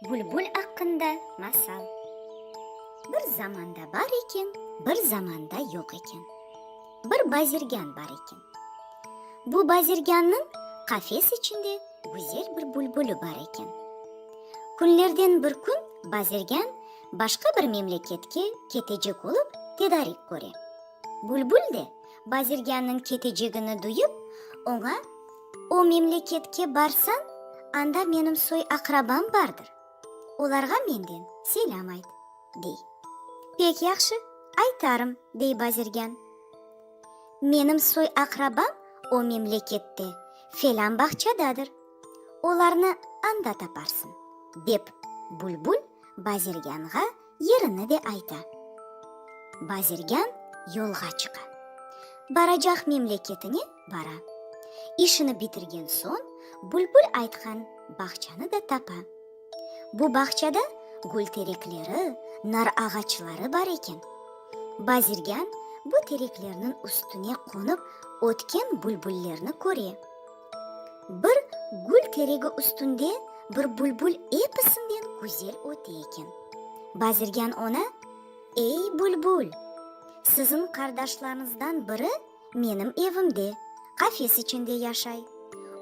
Bülbül aqqında masal. Bir zamanda bar eken, bir zamanda yoq eken. Bir bazirgân bar eken. Bu bazirgânnıñ qafes içinde güzel bir bülbüli bar eken. Künlerden bir kün bazirgân başqa bir memleketke ketecek olıp tedarik köre. Bülbül de bazirgânnıñ ketecegini duyıp, oña, O memleketke barsañ, anda menim soy-aqrabam bardır. Olarğa menden selâm ayt, dey. Pek yahşı, aytarım, dey bazirgân. Menim soy-aqrabam o memlekette felân bağçadadır. Olarnı anda taparsıñ, dep bülbül bazirgânğa yerini de ayta. Bazirgân yolğa çıqa. Baracaq memleketine bara. İşini bitirgen soñ, bülbül aytqan bağçanı da tapa. Bu bağçada gül terekleri, nar ağaçları bar eken. Bazirgân bu tereklerniñ üstüne qonıp ötken bülbüllerni köre. Bir gül teregi üstünde bir bülbül episinden güzel öte eken. Bazirgân oña, Ey, bülbül, siziñ qardaşlarıñızdan biri menim evimde, qafes içinde yaşay.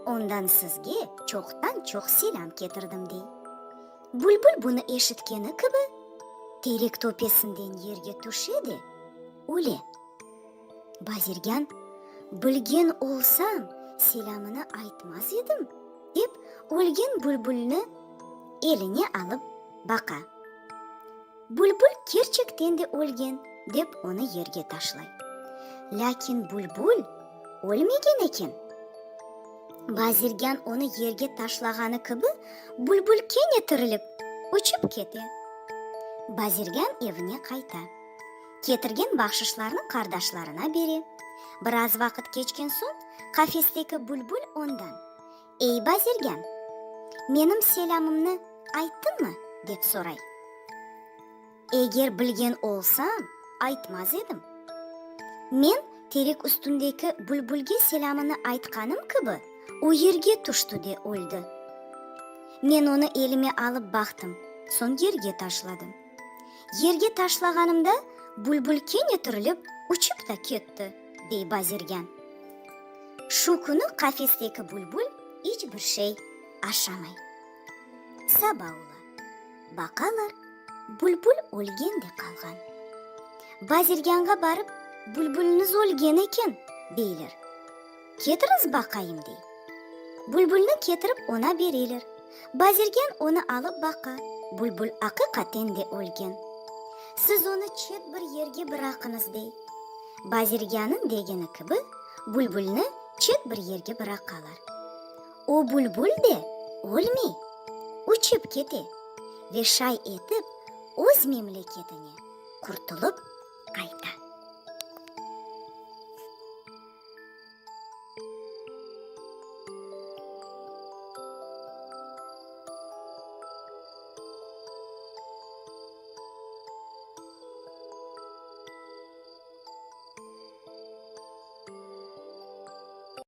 Ondan sizge çoqtan-çoq selâm ketirdim, dey. Bülbül bunı eşitkeni kibi, terek töpesinden yerge tüşe de, öle. Bazirgân, Bilgen olsam, selâmını aytmaz edim, dep, ölgen bülbülni eline alıp baqa. Bülbül kerçekten de ölgen, dep onı yerge taşlay. Lâkin bülbül ölmegen eken. Bazirgân onı yerge taşlağanı kibi, bülbül kene tirilip, uçıp kete. Bazirgân evine qayta. Ketirgen bahşışlarnı qardaşlarına bere. Biraz vaqıt keçken soñ, qafesteki bülbül ondan, Ey, bazirgân, menim selâmımnı ayttıñmı? dep soray. Eger bilgen olsam, aytmaz edim. Men terek üstündeki bülbülge selâmını aytqanım kibi, o yerge tüşti de öldi. Men onı elime alıp baqtım, soñ yerge taşladım. Yerge taşlağanımda bülbül kene tirilip, uçıp da ketti, dey bazirgân. Şu künü qafesteki bülbül iç bir şey aşamay. Saba ola. Baqalar, bülbül ölgen de qalğan. Bazirgânğa barıp, Bülbüliñiz ölgen eken, deyler. Ketiriñiz baqayım, dey. Bülbülni ketirip oña bereler. Bazirgân onı alıp baqa, bülbül aqiqaten de ölgen. Siz onı çet bir yerge bıraqıñız, dey. Bazirgânıñ degeni kibi, bülbülni çet bir yerge bıraqalar. O bülbül de ölmey, uçıp kete ve şay etip öz memleketine qurtulıp qayta.